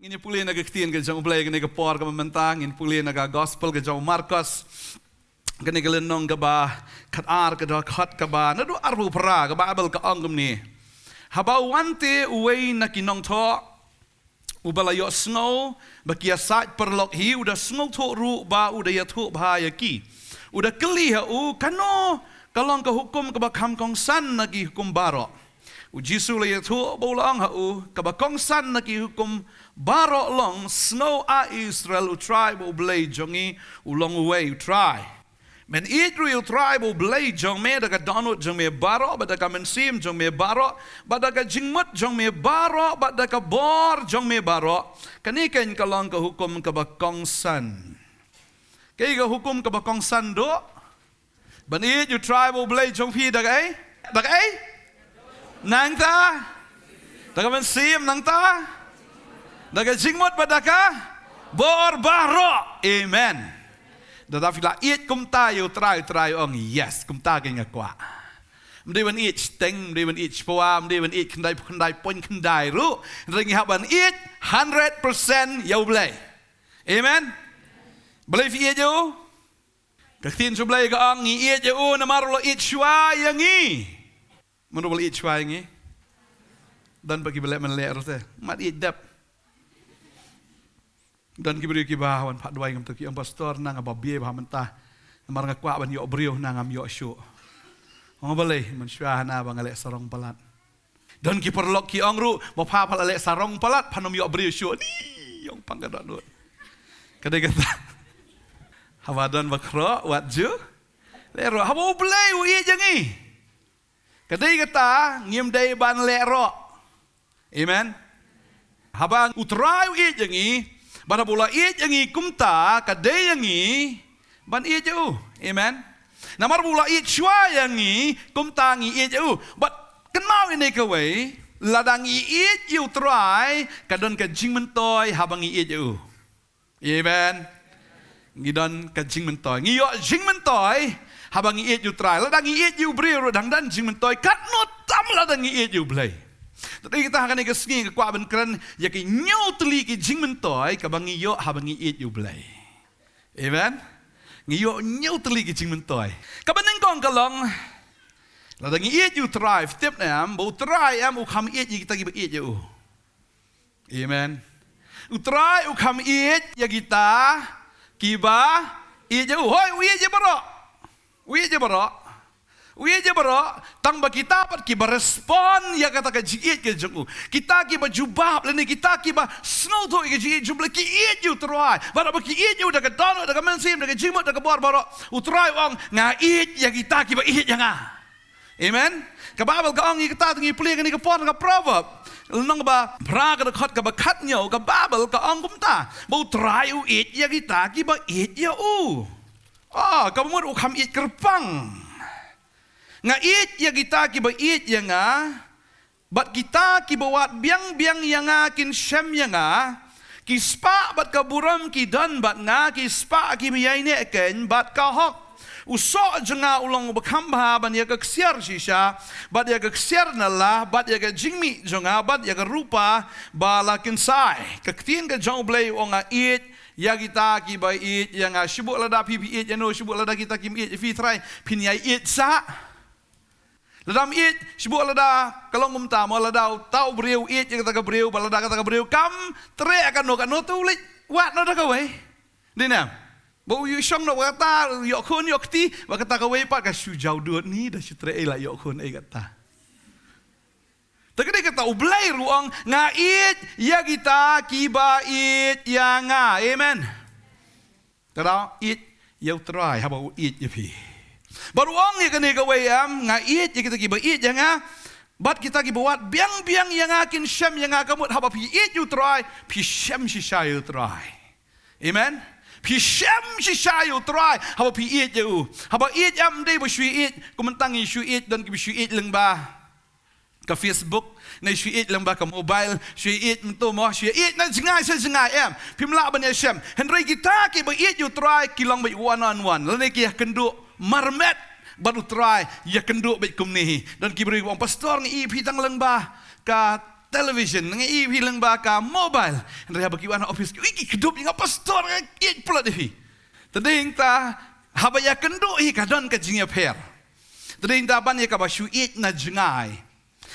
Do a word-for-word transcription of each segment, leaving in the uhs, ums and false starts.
Ngin ïa pule na ka ktien ka jong U Blei kane ka por kaba mynta, ngin pule na ka gospel ka jong u Markos. Kane ka lynnong kaba khatar, ka dkhot kaba naduh arphew phra, ka Baibl ka ong kumne. Haba u wan te uwei na ki nongthoh, uba la ïohsngew ba ki ïasaid paralok hi, u da sngewthuh ruh ba u da ïathuh bha ïa ki. U da kylli ha u, kano ka long ka hukum kaba kham kongsan na ki hukum baroh. U Jisu u la ïathuh bad u la ong ha u, kaba kongsan na ki hukum baroh long, sngew, ah Israel, U Trai bad U Blei jong ngi u long uwei U Trai. Men ïeit ruh ïa U Trai bad U Blei jong me da ka dohnud jong me baroh, bad da ka mynsiem jong me baroh, bad da ka jingmut jong me baroh, bad da ka bor jong me baroh. Kane keiñ ka long ka hukum kaba kongsan. Kaei ka hukum kaba kongsan duh? Ban ïeit U Trai bad U Blei jong phi da kaei? Da kaei? Nangta? Da ka mynsiem, nangta? Da ka jingmut bad da ka bor baroh. Amen. Da, da phi la ïeit kumta ïa U Trai, U Trai u ong, yes, kumta keiñ nga kwah. Ym dei ban ïeit shiteng, ym dei ban ïeit shiphew, ym dei ban ïeit khyndai, khyndai point khyndai ruh. Hynrei ngi hap ban ïeit hundred percent ïa U Blei. Amen. Balei phi ïeit ïa u? Ka ktien jong U Blei ka ong, ngi ïeit ïa u namar u la ïeit shuwa ïa ngi. Mano ba la ïeit shuwa ïa ngi? Don pat kiba leh mynleh ruh te. Mat ïeit dep. Don ki briew kiba wan phah duwai ngam, to ki ong, pastor, nga nga ba bieit bha mynta. Namar nga kwah ban ïoh briew, nga ngam ïoh shuh. Ong balei? Mynshuwa hana ba nga leh sarong palat. Don ki paralok ki ong ruh, ba pha pha la leh sarong palat, phan ym ïoh briew shuh. Ni, ong pang ka dohnud. Ka dei kata. Haba don ba khroh, wat ju leh roh. Haba U Blei u ïeit ïa ngi, ka dei kata, ngim dei ban leh roh. Amen. Haba U Trai u ïeit ïa ngi, bad haba u la ïeit ïa ngi kumta, ka dei ïa ngi ban ïeit ïa u. Amen. Namar ba u la ïeit shuwa ïa ngi, kumta ngi ïeit ïa u. Bad kynmaw ïa kane kawei, lada ngi ïeit ïa U Trai, ka don ka jingmyntoi haba ngi ïeit ïa u. Amen. Ngi don ka jingmyntoi. Ngi ïoh jingmyntoi haba ngi ïeit ïa U Trai. Lada ngi ïeit ïa u briew ruh dang don jingmyntoi, katno tam lada ngi ïeit ïa U Blei. Te dei kata ha kane ka sngi nga kwah ban kren ïa ki hynñiew tylli ki jingmyntoi kaba ngi ïoh haba ngi ïeit ïa U Blei. Amen. Ngi ïoh hynñiew tylli ki jingmyntoi. Kaba nyngkong ka long, lada ngi ïeit ïa U Trai, phi tip ne em, ba U Trai em u kham ïeit ïa kita kiba ïeit ïa u. Amen. U Trai u kham ïeit ïa kita kiba ïeit ïa u. Hooid, u ïeit ïa baroh. U ïeit ïa baroh. U ïeit ïa baroh, tang ba kita pat kiba respond ïa kata ka jingïeit ka jong u. Kita kiba jubab lane kita kiba sngewthuh ïa ka jingïeit jong U Blei, ki ïeit ïa U Trai. Bad haba ki ïeit ïa u da ka dohnud, da ka mynsiem, da ka jingmut, da ka bor baroh, U Trai u ong, nga ïeit ïa kita kiba ïeit ïa nga. Amen. Ka Baibl ka ong ïa kata, te ngi pule kane ka por na ka Proverb, lynnong ba phra, ka dkhot kaba khathynñiew, ka Baibl ka ong kumta, ba U Trai u ïeit ïa kita kiba ïeit ïa u. Ah, kaba mut u kham ïeit kyrpang. Nga ïeit ïa kita kiba ïeit ïa nga, bad kita kiba wad biang biang ïa nga kin shem ïa nga. Ki spah bad ka burom ki don bad nga, ki spah kiba ïaineh keiñ bad ka hok. U soh jong nga u long uba kham bha ban ïa ka ksiar shisha, bad ïa ka ksiar na la, bad ïa ka jingmih jong nga, bad ïa ka rupa ba la kynsai. Ka ktien ka jong U Blei u ong, nga ïeit ïa kita kiba ïeit ïa nga. Shu bun lada phi phi ïeit ïa no, shu bun lada kita kim ïeit ïa phi, trai phin ïai ïeit sah. Lada ym ïeit, shu bun lada ka long kumta mo, lada uta u briew u ïeit ïa kata ka briew, bad lada kata ka briew kam treh katno katno, te u leit wad noh da kawei. Dei ne em? Ba u ïoh shong noh bad kata, ïoh khun ïoh kti bad kata kawei pat, ka shu jaw dud, ni da shu treh ei, la ïoh khun ei kata. Te ka dei kata U Blei ruh u ong, nga ïeit ïa kita kiba ïeit ïa nga. Amen. Te da ïeit ïa U Trai haba u ïeit ïa phi. Bad u ong ïa kane kawei em, nga ïeit ïa kita kiba ïeit ïa nga, bad kita kiba wad biang biang ïa nga kin shem ïa nga. Ka mut haba phi ïeit ïa U Trai, phi shem shisha ïa U Trai. Amen. Phi shem shisha ïa U Trai haba phi ïeit ïa u. Haba ïeit em, ym dei ba shu ïeit, kumta ngi shu ïeit, don kiba shu ïeit lyngba ka Facebook, ne shu ïeit lyngba ka mobile, shu ïeit mynta mo, shu ïeit na jngai sha jngai em. Phim lah ban ïashem. Hynrei kita kiba ïeit ïa U Trai ki long beit one on one. Lane ki ïakynduh marmet bad U Trai, ïakynduh beit kumne hi. Don ki briew kiba ong, pastor, nga ïeit ïa phi tang lyngba ka television, nga ïohi lyngba ka mobile. Hynrei haba ki wan ha office, ki, ui, ki kdup ïa nga, pastor, nga ïeit palat ïa phi. Te dei ta, haba ïakynduh hi ka don ka jingïapher. Te dei ta ban ïa kaba shu ïeit na jngai.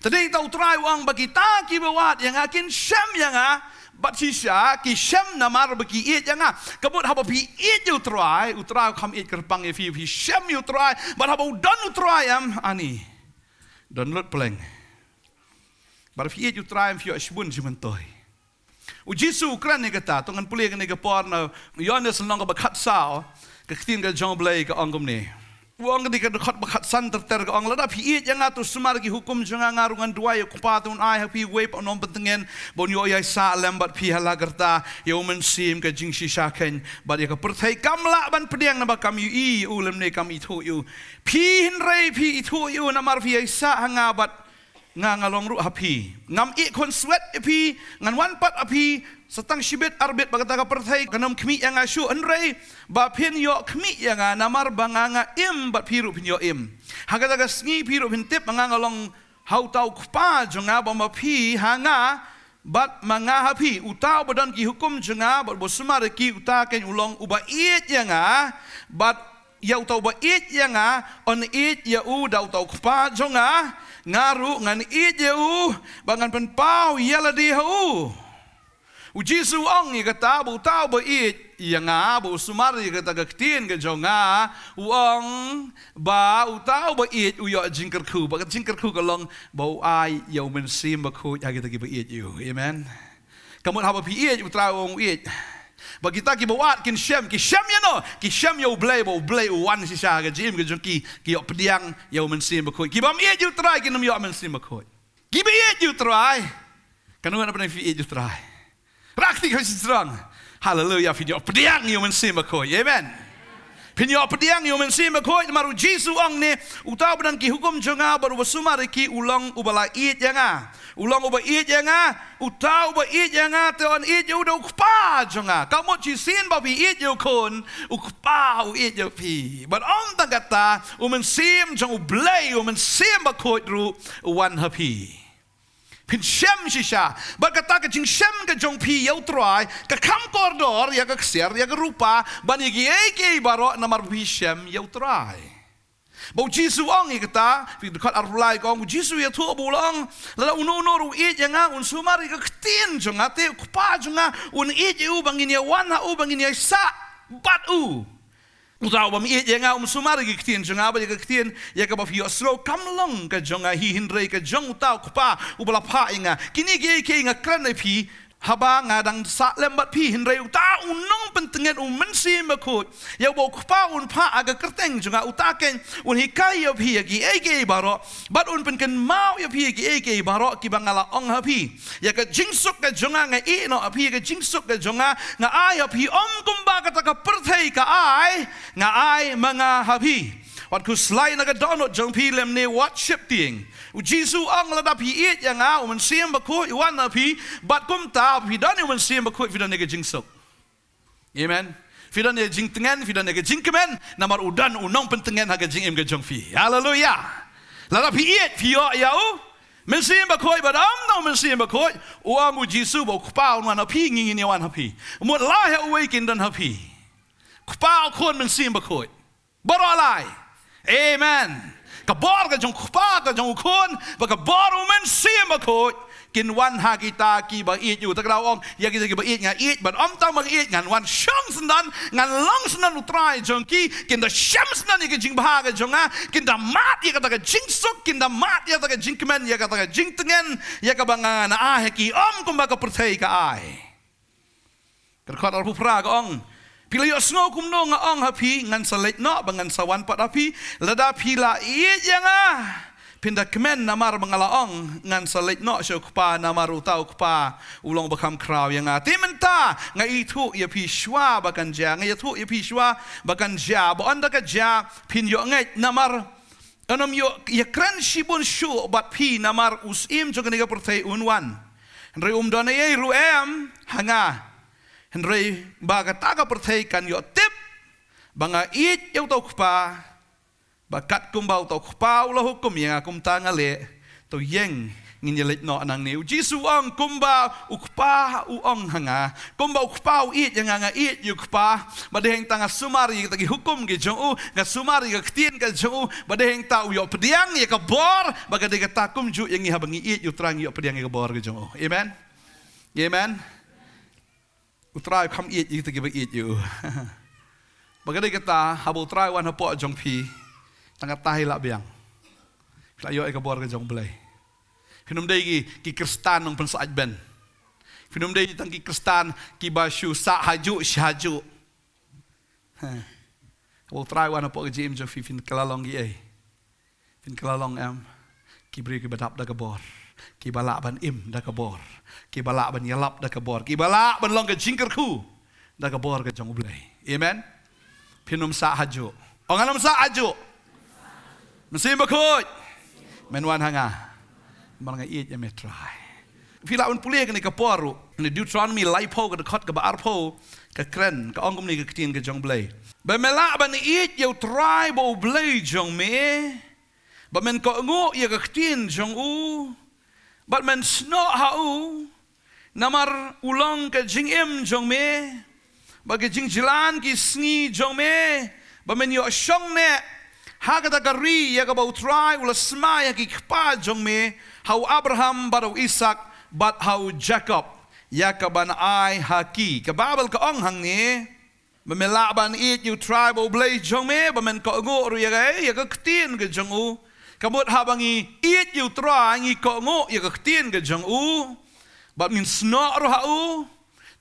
Te dei ta U Trai u ong ba kita kiba wad ïa nga kin shem ïa nga, bad shisha ki shem namar ba ki ïeit ïa nga. Ka mut haba phi ïeit ïa U Trai, U Trai u kham ïeit kyrpang ïa phi, phi shem ïa U Trai, bad haba u don U Trai em, ani. Don lut pleng. Bad phi ïeit U Trai em phi ïoh shibun jingmyntoi. U Jisu u kren ïa kata, to ngan pule kane ka por na Ïoannis lynnong kaba khatsaw, ka ktien ka jong U Blei ka ong kumne. U ong kane ka dkhot ba khatsan ter ter ka ong, lada phi ïeit ïa nga to sumar ki hukum jong nga, nga ruh ngan duwai ïa U Kpa te un ai ha phi uwei pat u nongpyntngen, ba un ïoh ïaisah lem bad phi ha la karta, ïa U Mynsiem ka jingshisha khein, bad ïa ka pyrthei kam lah ban pdiang naba kam ïohi ïa u lymne kam ithuh ïa u. Phi hynrei phi ithuh ïa u namar phi ïaisah ha nga bad nga nga long ruh ha phi. Ngam ïeh khunswet ïa phi, ngan wan pat ha phi, sa tang shibit arbit bad kata ka pyrthei kan ym khmih ïa nga shuh, hynrei ba phin ïoh khmih ïa nga namar ba nga nga im bad phi ruh phin ïoh im. Ha kata ka sngi phi ruh phin tip ba nga nga long ha uta U Kpa jong nga bad ma phi ha nga bad ma nga ha phi. Uta uba don ki hukum jong nga bad uba sumar ïa ki, uta khein u long uba ïeit ïa nga, bad ïa uta uba ïeit ïa nga yn ïeit ïa u da uta U Kpa jong nga, nga ruh ngan ïeit ïa u bad ngan pynpaw ïa lade ha u. U Jisu u ong ïa kata ba uta uba ïeit ïa nga, ba u sumar ïa kata ka ktien ka jong nga, u ong ba uta uba ïeit u ïoh jingkyrkhu, ba ka jingkyrkhu ka long ba u ai ïa U Mynsiem Bakhuid ha kita kiba ïeit ïa u. Amen. Ka mut haba phi ïeit, U Trai u ong u ïeit. Ba kita kiba wad kin shem, ki shem ïa no, ki shem ïa U Blei, ba U Blei u wan shisha ha ka jingim ka jong ki, ki ïoh pdiang ïa U Mynsiem Bakhuid. Ki bym ïeit ïa U Trai kin ym ïoh Mynsiem Bakhuid. Kiba ïeit ïa U Trai, kan wan apa phi ïeit ïa U Trai. Rakti ka shisrang. Haleluya, phi ïoh pdiang ïa U Mynsiem Bakhuid. Amen. Phin ïoh pdiang ïa U Mynsiem Bakhuid, namar u Jisu u ong ne, uta uba don ki hukum jong nga bad uba sumar ïa ki u long uba la ïeit ïa nga. U long uba ïeit ïa nga, uta uba ïeit ïa nga te yn ïeit ïa u da U Kpa jong nga. Ka mut shisien ba phi ïeit ïa u Khun, U Kpa u ïeit ïa phi. Bad ym tang kata, U Mynsiem jong U Blei, U Mynsiem Bakhuid ruh u wan ha phi. Phin shem shisha. Bad kata ka jingshem ka jong phi ïa U Trai ka kham kordor ïa ka ksiar, ïa ka rupa, ban ïa kiei kiei baroh namar ba phi shem ïa U Trai. Ba u Jisu u ong ïa kata, phi dkhot arphew lai ka ong, u Jisu u ïathuh bad u la ong, lada uno uno ruh u ïeit ïa nga un sumar ïa ka ktien jong nga, te U Kpa jong nga un ïeit ïa u ba ngin ïa wan ha u, ba ngin ïa sah bad u. Uta uba ym ïeit ïa nga um sumar ïa ki ktien jong nga, bad ïa ka ktien ïa kaba phi ïohsngew kam long ka jong nga hi, hynrei ka jong uta U Kpa uba la phah ïa nga. Kine kiei kiei nga kren ïa phi haba nga dang sah lem bad phi, hynrei uta u nongpyntngen, U Mynsiem Bakhuid, ïa uba U Kpa un phah ha ka kyrteng jong nga, uta khein un hikai ïa phi ïa kiei kiei baroh, bad un pynkynmaw ïa phi ïa kiei kiei baroh kiba nga la ong ha phi. Ïa ka jingsuk ka jong nga nga ïeh noh ha phi, ïa ka jingsuk ka jong nga nga ai ha phi, ym kumba kata ka pyrthei ka ai, nga ai ma nga ha phi. Wat khuslai na ka dohnud jong phi lymne wat sheptieng. U Jisu u ong lada phi ïeit ïa nga, U Mynsiem Bakhuid u wan ha phi, bad kumta phi don ïa U Mynsiem Bakhuid phi don ïa ka jingsuk. Amen. Phi don ïa ka jingtngen, phi don ïa ka jingkmen, namar u don u nongpyntngen ha ka jingim ka jong phi. Haleluya. Lada phi ïeit phi ïoh ïa U Mynsiem Bakhuid, bad ym tang U Mynsiem Bakhuid, u ong u Jisu ba U Kpa un wan ha phi, ngi ngin ïa wan ha phi. Mut lai ha uwei kin don ha phi. Kpa, U Khun, Mynsiem Bakhuid. Baroh lai. Amen. Ka bor ka jong U Kpa, ka jong U Khun, bad ka bor U Mynsiem Bakhuid kin wan ha kita kiba ïeit ïa u. Te ka daw ong, ïa kita kiba ïeit nga ïeit, bad ym tang ba nga ïeit, ngan wan shong syndon, ngan long syndon U Trai jong ki, kin da shem syndon ïa ka jingbha ka jong nga, kin da mad ïa kata ka jingsuk, kin da mad ïa kata ka jingkmen, ïa kata ka jingtngen, ïa kaba nga nga ai ha ki, ym kumba ka pyrthei ka ai. Ka dkhot arphew phra ka ong, phi la ïohsngew kumno nga ong ha phi, ngan sa leit noh bad ngan sa wan pat ha phi. Lada phi la ïeit ïa nga, phin da kmen namar ba nga la ong, ngan sa leit noh sha U Kpa, namar uta U Kpa u long uba kham khraw ïa nga. Te mynta nga ithuh ïa phi shuwa ba kan jia, nga ïathuh ïa phi shuwa ba kan jia, ba ynda ka jia phin ïoh ngeit, namar un ym ïoh ïakren shibun shuh bad phi, namar u Syiem jong kane ka pyrthei un wan, hynrei um don ei ei ruh em ha nga. Hynrei ba kata ka pyrthei kan ïoh tip ba nga ïeit ïa uta U Kpa, ba katkumba uta U Kpa u la hukum ïa nga kumta nga leh, to ïeng Ngin ïa leit noh nangne. U Jisu u ong, kumba u Kpa u ong ha nga, kumba u Kpa u ïeit ïa nga, nga ïeit ïa u Kpa. Bad dei hangta nga sumar ïa kita ki hukum ki jong u, nga sumar ïa ka ktien ka jong u. Bad dei hangta u ïoh pdiang ïa ka bor. Bad ka dei kata kumjuh ïa ngi, haba ngi ïeit ïa u Trai ngi ïoh pdiang ïa ka bor ka jong u. Amen. Amen. U Trai u kham ïeit ïa kita kiba ïeit ïa u. Bad ka dei kata, haba u Trai u wan hapoh jong phi, tang katta hi lah biang. Phi lah ïoh ïa ka bor ka jong u Blei. Phin ym dei ki, ki Khristan nongpynsah ben. Phin ym dei tang ki Khristan kiba shu sah hajuh shi hajuh. Haba u Trai u wan hapoh ka jingim jong phi, phin kylla long kiei? Phin kylla long em, ki briew kiba dap da ka bor, kiba lah ban im da ka bor, kiba lah ban ïalap da ka bor, kiba lah ban long ka jingkyrkhu da ka bor ka jong u Blei. Amen. Phin ym sah hajuh. Ong, ngan ym sah hajuh. Mynsiem Bakhuid, men wan ha nga. Namar nga ïeit ïa me Trai. Phi lah ban pule kane ka por ruh, na Deuteronomy laiphew ka dkhot kaba arphew, ka kren, ka ong kumne ka ktien ka jong u Blei: Ba me lah ban ïeit ïa u Trai ba u Blei jong me, ba men kohnguh ïa ka ktien jong u, bad men snoh ha u, namar u long ka jingim jong me bad ka jingjlan ki sngi jong me, ba men ïoh shong neh ha kata ka ri ïa kaba u Trai u la smai ha ki kpa jong me, ha u Abraham bad ha u Isaak bad ha u Jakob, ïa kaban ai ha ki. Ka Baibl ka ong hangne: Ba me lah ban ïeit ïa u Trai ba u Blei jong me, ba men kohnguh ruh ïa ka, ïa ka ktien ka jong u. Ka mut haba ngi ïeit ïa u Trai, ngi kohnguh ïa ka ktien ka jong u, bad ngin snoh ruh ha u.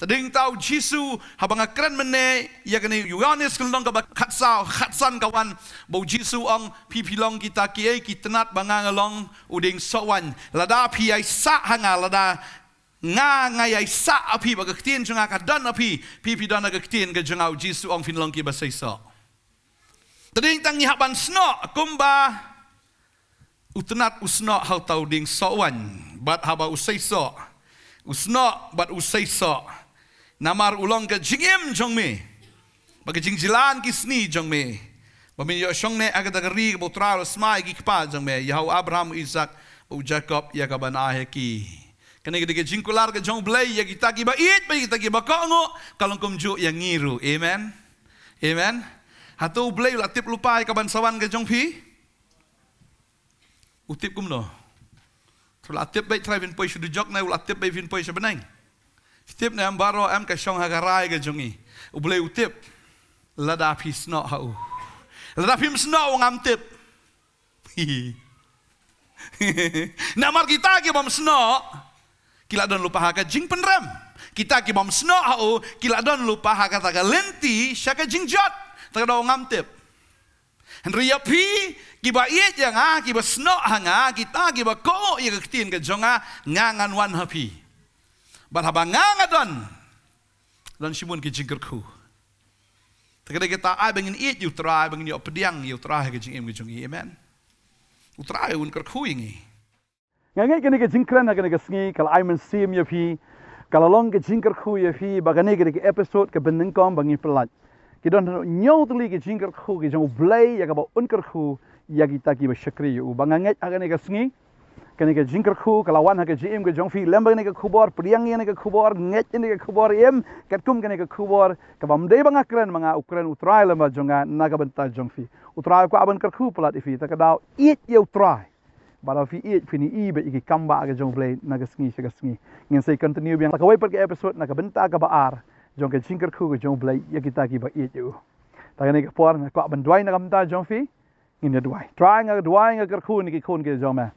Te dei hangta u Jisu, haba nga kren mynne ïa kane, Ïoannis ka lynnong kaba khatsaw, khatsan ka wan, ba u Jisu u ong, phi phi long kita kiei, ki tnat, ba nga nga long u dieng soh waiñ. Lada phi ïai sah ha nga, lada nga nga ïai sah ha phi bad ka ktien jong nga ka don ha phi, phi phi don ha ka ktien ka jong nga, u Jisu u ong, phin long kiba seisoh. Te dei hangta ngi hap ban snoh kumba u tnat u snoh ha uta u dieng soh waiñ, bad haba u seisoh, u snoh bad u seisoh, namar u long ka jingim jong me bad ka jingjlan ki sngi jong me, ba men ïoh shong neh ha kata ka ri kaba u Trai u la smai ha ki kpa jong me, ïa ha u Abraham, u Isaak, u Jakob, ïa kaban ai ha ki. Kane ka dei ka jingkular ka jong u Blei ïa kita kiba ïeit bad ïa kita kiba kohnguh, ka long kumjuh ïa ngi ruh. Amen. Amen. Hato u Blei u la tip lypa ïa kaban sa wan ka jong phi? U tip kumno? U la tip beit, Trai, phin poi sha dujok ne u la tip beit phin poi sha bneng? Tip ne em baroh em ka shong ha ka rai ka jong ngi. U Blei u tip. Lada phi snoh ha u. Lada phim snoh u ngam tip. Namar kita ki bym snoh ki la don lypa ha ka jingpynrem. Kita ki bym snoh ha u ki la don lypa ha kata ka lynti sha ka jingjot. Te ka daw ngam tip. Hynrei ïa phi kiba ïeit ïa nga, kiba snoh ha nga, kita kiba kohnguh ïa ka ktien ka jong nga, nga ngan wan ha phi. Bad haba nga nga don, don shibun ki jingkyrkhu. Te ka dei kata, ai ba ngin ïeit ïa u Trai, ba ngin ïoh pdiang ïa u Trai ha ka jingim ka jong ngi. Amen. U Trai un kyrkhu ïa ngi. Nga ngeit kane ka jingkren ha kane ka sngi ka la ai mynsiem ïa phi, ka la long ka jingkyrkhu ïa phi, ba kane ka dei ka episode kaba nyngkong ba ngi pynlait. Ki don hynñiew tylli ki jingkyrkhu ki jong u Blei ïa kaba un kyrkhu ïa kita kiba shakri ïa u. Ba nga ngeit ha kane ka sngi, kane ka jingkyrkhu ka la wan ha ka jingim ka jong phi, lem bad kane ka khubor, pdiang ïa kane ka khubor, ngeit ïa kane ka khubor, im katkum kane ka khubor, kaba ym dei ba nga kren ma nga, u kren u Trai lem bad jong nga na ka bynta jong phi. U Trai u kwah ban kyrkhu palat ïa phi, te ka daw ïeit ïa u Trai. Bad haba phi ïeit phin ïohi beit ïa ki kambah ka jong u Blei na ka sngi sha ka sngi. Ngin sa ïa continue biang sa kawei pat ka episode na ka bynta kaba ar jong ka jingkyrkhu ka jong u Blei ïa kita kiba ïeit ïa u. Te kane ka por nga kwah ban duwai na ka bynta jong phi. Ngin ïa duwai. Trai, nga duwai, nga kyrkhu ïa ki khun ki jong me.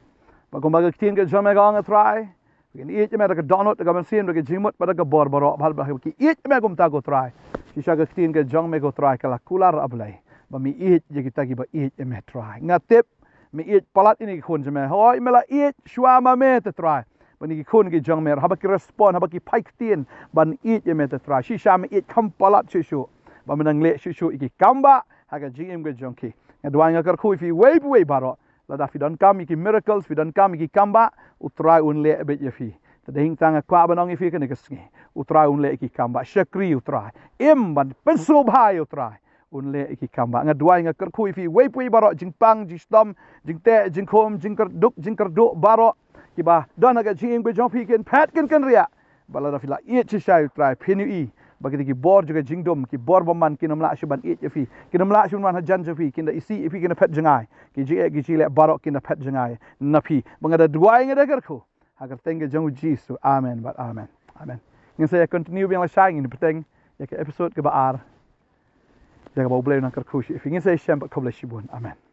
Ba kumba ka ktien ka jong me ka ong, Trai, ba kin ïeit ïa me da ka dohnud, da ka mynsiem, da ka jingmut bad da ka bor baroh, bad ba ki ïeit ïa me kumta ko Trai. Shisha ka ktien ka jong me ko Trai ka la kular, A Blei, ba me ïeit ïa kita kiba ïeit ïa me Trai. Nga tip me ïeit palat ïa kine ki khun jong me. Hooid me la ïeit shuwa ma me te Trai. Ba kine ki khun ki jong me haba ki respond, haba ki phai ktien, ban ïeit ïa me te Trai. Shisha me ïeit kham palat shuh shuh. Ba me nang leh shuh shuh ïa ki kambah ha ka jingim ka jong ki. Nga duwai, nga kyrkhu ïa phi uwei pa uwei baroh. Lada phi donkam ïa ki miracles, phi donkam ïa ki kambah, u Trai un leh beit ïa phi. Te dei hangta nga kwah ban ong ïa phi kane ka sngi, u Trai un leh ïa ki kambah. Shakri ïa u Trai. Im ban pynsngewbha ïa u Trai, un leh ïa ki kambah. Nga duwai, nga kyrkhu ïa phi uwei pa uwei baroh, jingpang, jingshitom, jingteh, jingkhum, jingkyrduk, jingkyrduh baroh. kiba don ha ka jingim ka jong phi kin phet kin kynriah. Bad lada phi la ïeit shisha ïa u Trai phin ïohi ba kita ki bor jong ka jingdum, ki bor bymman kin ym lah shuh ban ïeit ïa phi, kin ym lah shuh ban wan hajan jong phi, kin da isih ïa phi, kin da phet jngai. Ki jingeh ki jingleh baroh kin da phet jngai na phi. Ba nga da duwai, nga da kyrkhu ha ka kyrteng ka jong u Jisu. Amen bad amen. Amen. Ngin sa ïa continue biang lashai, ngin bteng ïa ka episode kaba ar. Ïa kaba U Blei un nang kyrkhu sha phi. Ngin sa ïa shem bad khublei shibun. Amen.